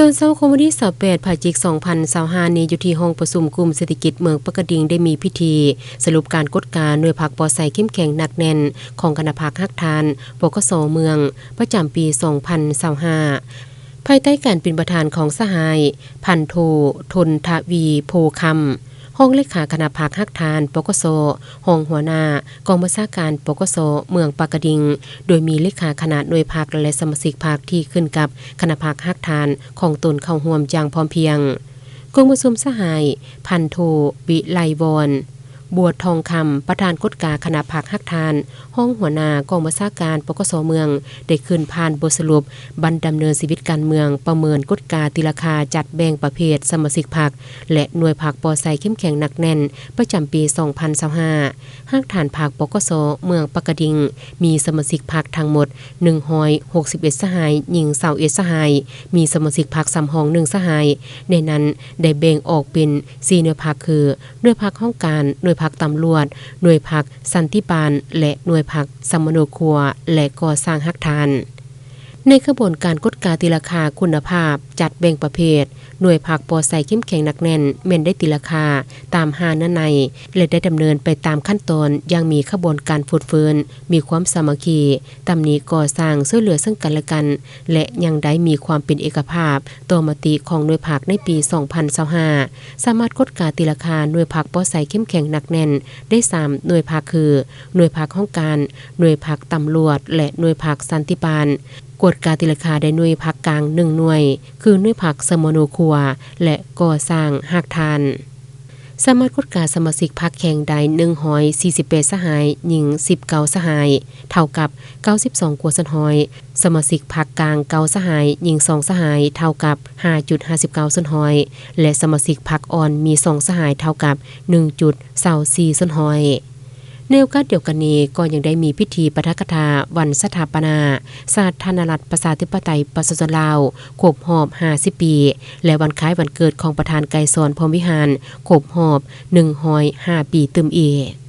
ຕອນເຊົ້າຂອງວັນທີຊາວແປດ ພະຈິກ ສອງພັນຊາວຫ້ານີ້ ຢູ່ທີ່ຫ້ອງປະຊຸມກຸ່ມເສດຖະກິດເມືອງປາກກະດິງ ໄດ້ມີພິທີສະຫຼຸບການກົດກາໜ່ວຍພັກປໍໃສເຂັ້ມແຂງໜັກແໜ້ນຂອງຄະນະພັກຮາກຖານ ປກສ ເມືອງ ປະຈຳປີ ສອງພັນຊາວຫ້າ ພາຍໃຕ້ການເປັນປະທານຂອງສະຫາຍ ພັນໂທ ທົນທະວີ ໂພຄຳ ຮອງເລຂາຄະນະພັກຮາກຖານ ປກສ, ຮອງຫົວໜ້າກອງບັນຊາການ ປກສ ເມືອງປາກກະດິງ, ໂດຍມີເລຂາຄະນະໜ່ວຍພັກ ແລະ ສະມາຊິກພັກທີ່ຂຶ້ນກັບຄະນະພັກຮາກຖານຂອງຕົນເຂົ້າຮ່ວມຢ່າງພ້ອມພຽງ. ກອງປະຊຸມສະຫາຍ ພັນໂທ ວິໄລວອນ ບົວທອງຄຳ ປະທານກົດກາຄະນະພັກຮາກຖານ, ຮອງຫົວໜ້າກອງບັນຊາການ ປກສ ເມືອງ ໄດ້ຂຶ້ນຜ່ານບົດສະຫຼຸບບັນດຳເນີນຊີວິດການເມືອງ, ປະເມີນກົດກາຕີລາຄາ, ຈັດແບ່ງປະເພດສະມາຊິກພັກ ແລະ ໜ່ວຍພັກປໍໃສເຂັ້ມແຂງໜັກແໜ້ນ ປະຈຳປີ ສອງພັນຊາວຫ້າ. ຮາກຖານພັກ ປກສ ເມືອງປາກກະດິງ ມີສະມາຊິກພັກທັງໝົດ ໜຶ່ງຮ້ອຍຫົກສິບເອັດ ສະຫາຍ, ຍິງ ຊາວເອັດ ສະຫາຍ, ມີສະມາຊິກພັກສຳຮອງ ໜຶ່ງ ສະຫາຍ. ໃນນັ້ນໄດ້ແບ່ງອອກເປັນ ສີ່ ໜ່ວຍພັກ ຄື ໜ່ວຍພັກຫ້ອງການ, ໜ່ວຍພັກຕຳຫຼວດ, ໜ່ວຍພັກສັນຕິບານ ແລະ ໜ່ວຍພັກສຳມະໂນຄົວ ແລະ ກໍ່ສ້າງຮາກຖານ. ໃນຂະບວນການກົດກາຕີລາຄາຄຸນນະພາບ, ຈັດແບ່ງປະເພດ, ໜ່ວຍພັກປໍໃສເຂັ້ມແຂງໜັກແໜ້ນ ແມ່ນໄດ້ຕີລາຄາຕາມຫ້າເນື້ອໃນ ແລະ ໄດ້ດຳເນີນໄປຕາມຂັ້ນຕອນຢ່າງມີຂະບວນການຟົດຟື້ນ, ມີຄວາມສາມັກຄີ, ຕຳໜິກໍ່ສ້າງ, ຊ່ວຍເຫຼືອເຊິ່ງກັນແລະກັນ ແລະ ຍັງໄດ້ມີຄວາມເປັນເອກະພາບຕໍ່ມະຕິຂອງໜ່ວຍພັກໃນປີ ສອງພັນຊາວຫ້າ ສາມາດກົດກາຕີລາຄາໜ່ວຍພັກປໍໃສເຂັ້ມແຂງໜັກແໜ້ນໄດ້ ສາມ ໜ່ວຍພັກ ຄື ໜ່ວຍພັກຫ້ອງການ, ໜ່ວຍພັກຕຳຫຼວດ ແລະ ໜ່ວຍພັກສັນຕິບານ. ກວດກາຕີລາຄາໄດ້ໜ່ວຍພັກກາງ ໜຶ່ງ ໜ່ວຍ ຄື ໜ່ວຍພັກສຳມະໂນຄົວ ແລະ ກໍ່ສ້າງຮາກຖານ. ສາມາດກວດກາສະມາຊິກພັກແຂງໄດ້ ໜຶ່ງຮ້ອຍສີ່ສິບແປດ ສະຫາຍ, ຍິງ ສິບເກົ້າ ສະຫາຍ, ເທົ່າກັບ ເກົ້າສິບສອງ ກວ່າສ່ວນຮ້ອຍ, ສະມາຊິກພັກກາງ ເກົ້າ ສະຫາຍ, ຍິງ ສອງ ສະຫາຍ, ເທົ່າກັບ ຫ້າຈຸດຫ້າສິບເກົ້າ ສ່ວນຮ້ອຍ ແລະ ສະມາຊິກພັກອ່ອນມີ ສອງ ສະຫາຍ, ເທົ່າກັບ ໜຶ່ງຈຸດຊາວສີ່ ສ່ວນຮ້ອຍ. ໃນໂອກາດດຽວກັນນີ້ ກໍຍັງໄດ້ມີພິທີປາຖະກະຖາວັນສະຖາປະນາສາທາລະນະລັດ ປະຊາທິປະໄຕ ປະຊາຊົນລາວ ຄົບຮອບ ຫ້າສິບ ປີ ແລະ ວັນຄ້າຍວັນເກີດຂອງປະທານໄກສອນ ພົມວິຫານ ຄົບຮອບ ໜຶ່ງຮ້ອຍຫ້າ ປີຕື່ມອີກ.